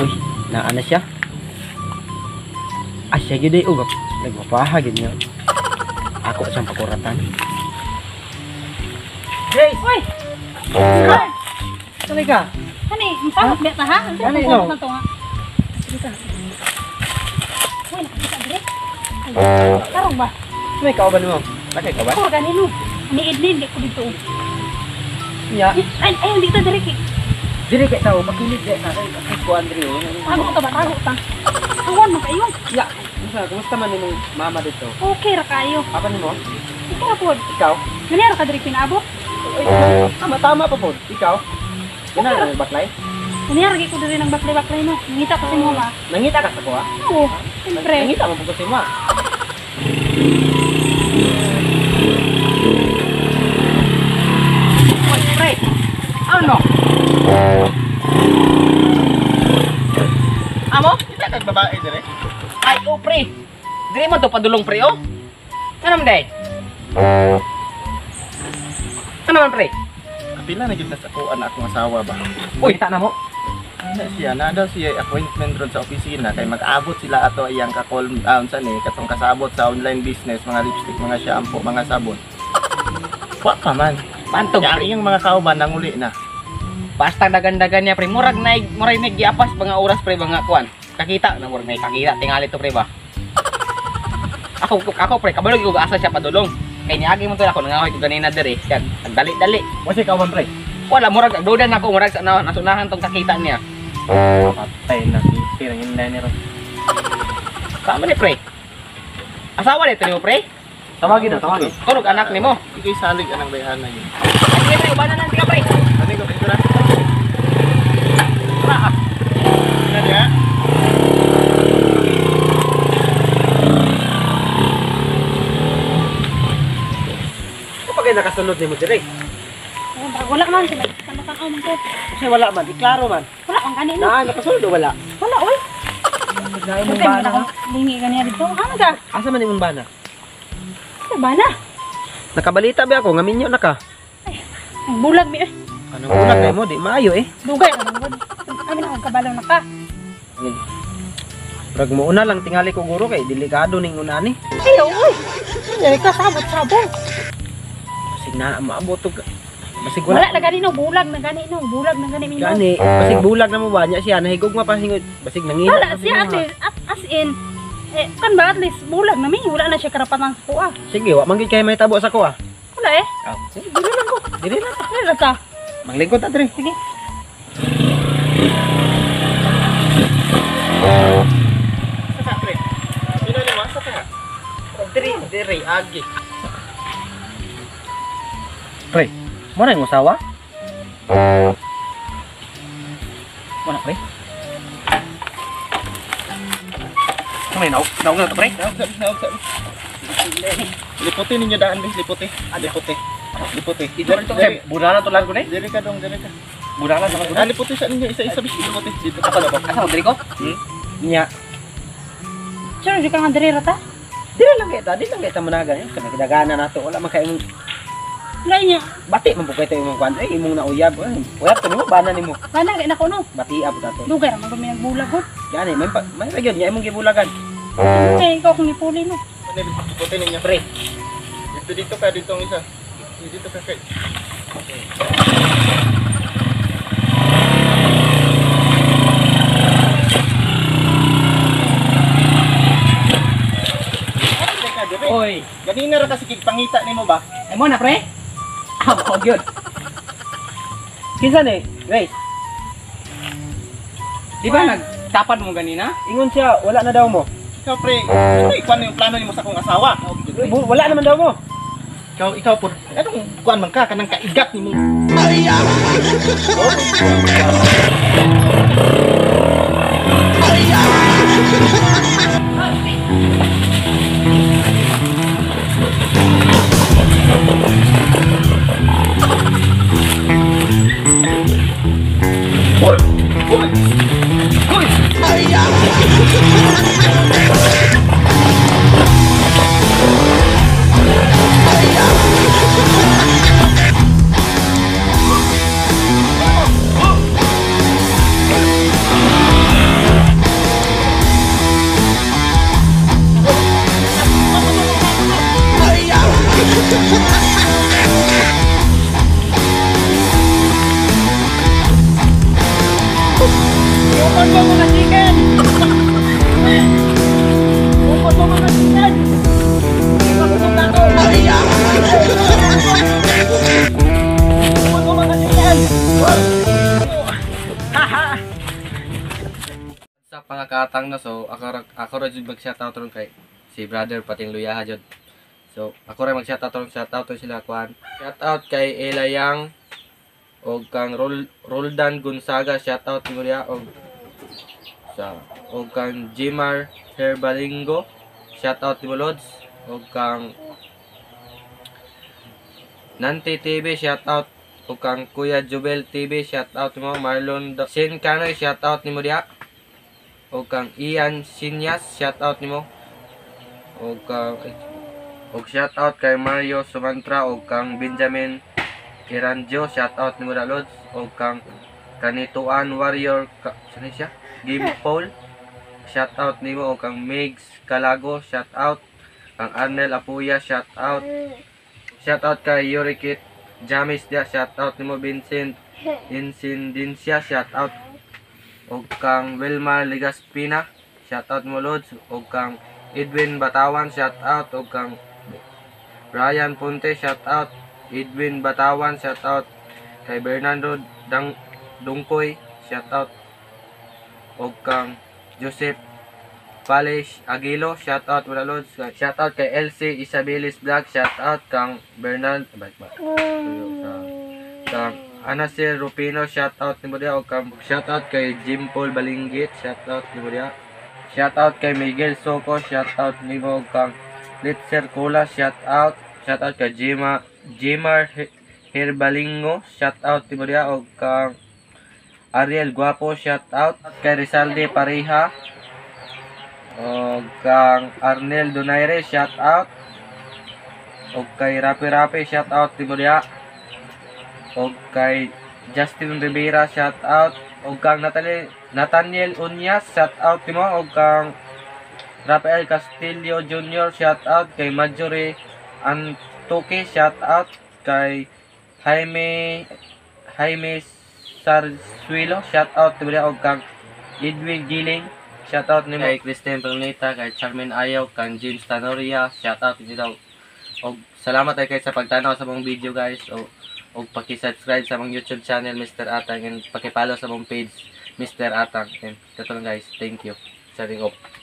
Uy, naa na siya. Ah, siya gyud ay ugap. Nagpapaha gyud niya. Ako siyang pakuratan. Grace! Uy! Saan ka? Kani, masamot ba ta ha? Ano yun? Na to nga. Sige ta. Uy, nakakita dire. Tarong ba? May kauban mo. Nakay kauban? Ako gani no. Ni Edlin di ko dito. Nya. Ay, ay dito dire kay. Dire kay tao makilid di sa kay ko Andre. Tago ta ba? Tago ta. Tuwan mo kayo. Ya. Kumusta? Kumusta man imong mama dito? Okay ra kayo. Apa nimo? Ikaw pod. Ikaw? Ganyan ra ka dire pinaabot. Tama tama pa pod. Ikaw? Ganyan ra baklay? Ganyan ra ko dire ng baklay-baklay no. Nangita ko sa imo ma. Nangita ka sa kuha? Oo. Siyempre. Nangita mo pud ko sa imo. Oy, pre. Ano? Amo? Kita kag babae dire. Ay, oh, pre. Dire mo to padulong pre, oh. Ano man day? Ano man pre? Kapila na gyud na sa kuan akong asawa ba. Uy, ta na mo. Ana siya, na daw siya appointment ron sa opisina kay mag-abot sila ato iyang ka-call unsa ni katong kasabot sa online business, mga lipstick, mga shampoo, mga sabon. Wa pa man. Pantog Yang pre. iyang mga kauban nanguli na. Basta dagan-dagan niya pre. Murag naig, murag naig giapas mga oras pre mga kuan. Kakita na murag naig kakita tingali to pre ba. Ako pre, kabalo gyud ko asa siya padulong. Kay niagi mo to ako nangahoy ko ganina diri. Yan, nagdali-dali. Wa siya kauban pre. Wala murag duda na ako murag sa nasunahan tong kakita niya. Patay na si ang inday ni ron. Tama ni pre. Asawa ni nimo pre? Tawagin na, tawagin. Tunog anak nimo. Ikay salig anang bayhana yun. Ay, sige pre, ubanan na ka pre. Ano ko dito ra? Tara. Na diha. Kapag ay nakasunod nimo dire. Wala man sila. Tama-tama man ko. Kasi wala man, iklaro man. Wala kang gani no. Na nakasunod o wala? Wala oy. Na imong Okay, bana. man ako lingi ganiya dito. Ano ka? Asa man imong bana? Sa bana. Nakabalita ba ako nga minyo na ka? Ay, bulag mi eh. Anong bulag na mo di maayo eh. Dugay ra man gud. Kami na akong kabalaw na ka. Rag mo una lang tingali ko guro kay delikado ning una ni. Ay, oy. Dili ka sabot-sabot. Basig na maabot og basig wala. Wala na gani no, bulag na gani no, bulag na gani mi. Gani, basig bulag na mo ba niya siya nahigog ma pasingod. Basig nangina. Wala siya at least, as in eh kan ba at least bulag na mi, wala na siya karapatan sa kuha. Sige, wa man gyud kay may tabo sa kuha. Wala eh. Ah, sige, dili lang ko. Dili lang. Wala na ta. Manglingkod ta diri. Sige. Sa pre. Pila ni mo sa ka? Diri, diri agi. Pre, mo na yung usawa? Mo na pre? May naog, naog na to pre. Naog sa. Liputi ninyo daan bis, liputi. Liputi. Liputi. Dito rin to. Bunalan to lang ko ni. Diri ka dong, diri ka. Bunalan sa Ah, liputi sa ninyo isa-isa bis, liputi. Dito ka ba? Asa mo diri ko? Nya. Sure, di ka nga diri ra ta. Dili lang kita, dili lang kita managan. Kaya kidagana nato wala man kay imong Wala niya. bati man po kay imong kwan. Ay imong nauyab. Uyab to nimo bana nimo. Bana kay nako no. Bati abot ato. Dugay ra man kami nagbulag gud. Gani may may gyud nya imong gibulagan. Kay ikaw kung ipuli no. Liputi ninyo. Pre. Dito dito ka, dito ang isa. Dito ka kay. Oy, Ganina ra kasi kig pangita nimo ba? ay mo na pre. Abo gyud. Kinsa ni? Grace. Di ba nagtapad mo ganina? Ingon siya, wala na daw mo. Ikaw pre, pre, kuan yung plano nimo sa akong asawa. Wala naman daw mo. Ikaw po. Anong kuan man ka kanang kaigat nimo? Ay! Hoy! Hoy! Ako ra jud mag-shoutout ron kay si brother pating luyaha jud. So ako ra mag-shoutout ron, shoutout to sila kuan. Shoutout kay Ella Yang og kang Roldan Gonzaga, shoutout nimo diha, og sa og kang Jimar Herbalingo, shoutout nimo, Lods, og kang Nante TV, shoutout, og kang Kuya Jubel TV, shoutout nimo. Marlon Sin Kanoy, shoutout nimo diha, og kang Ian Sinyas, shoutout nimo, og kang og shoutout kay Mario Sumantra og kang Benjamin Iranjo, shoutout nimo da, Lods, og kang Kanituan Warrior ka, saan siya? Game Paul, shoutout nimo, og kang Migs Calago, shoutout kang Arnel Apuya, shoutout. Shoutout kay Yurikit Jamis dia, shoutout nimo. Vincent Insindincia, shoutout, og kang Wilmar Ligaspina, shoutout mo, Lods, og kang Edwin Batawan, shoutout, og kang Brian Ponte, shoutout. Edwin Batawan, shoutout kay Bernardo Dang Dungkoy, shoutout, og kang Joseph Pales Aguilo, shoutout mga Lods. Shoutout kay LC Isabilis Vlog, shoutout kang Bernard ba, ba, sa kang Anasir Rupino, shoutout nimo diha, og kang shoutout kay Jim Paul Balinggit, shoutout nimo diha. Shoutout kay Miguel Soco, shoutout nimo, og kang Litzer Cola, shoutout. Shoutout kay Jima Jimar Herbalingo, shoutout nimo diha, og kang Ariel Guapo, shoutout kay Rizalde Pareha og kang Arnel Donaire, shout out, og kay Rapi Rapi, shout out nimo diha, og kay Justin Rivera, shout out, og kang Natalie Nathaniel Unyas, shout out nimo, og kang Rafael Castillo Jr., shout out kay Marjorie Antuki, shout out kay Jaime Jaime Sarsuelo, shout out nimo diha, og kang Edwin Giling, shout out nimo, kay Christine Planeta, kay Charmaine Ayaw, kang James Tanoria, shout out nimo. Og salamat ay kay sa pagtanaw sa mong video, guys, o og paki-subscribe sa mong YouTube channel Mr. Atang and paki-follow sa mong page Mr. Atang. And kato lang, guys, thank you. Signing off.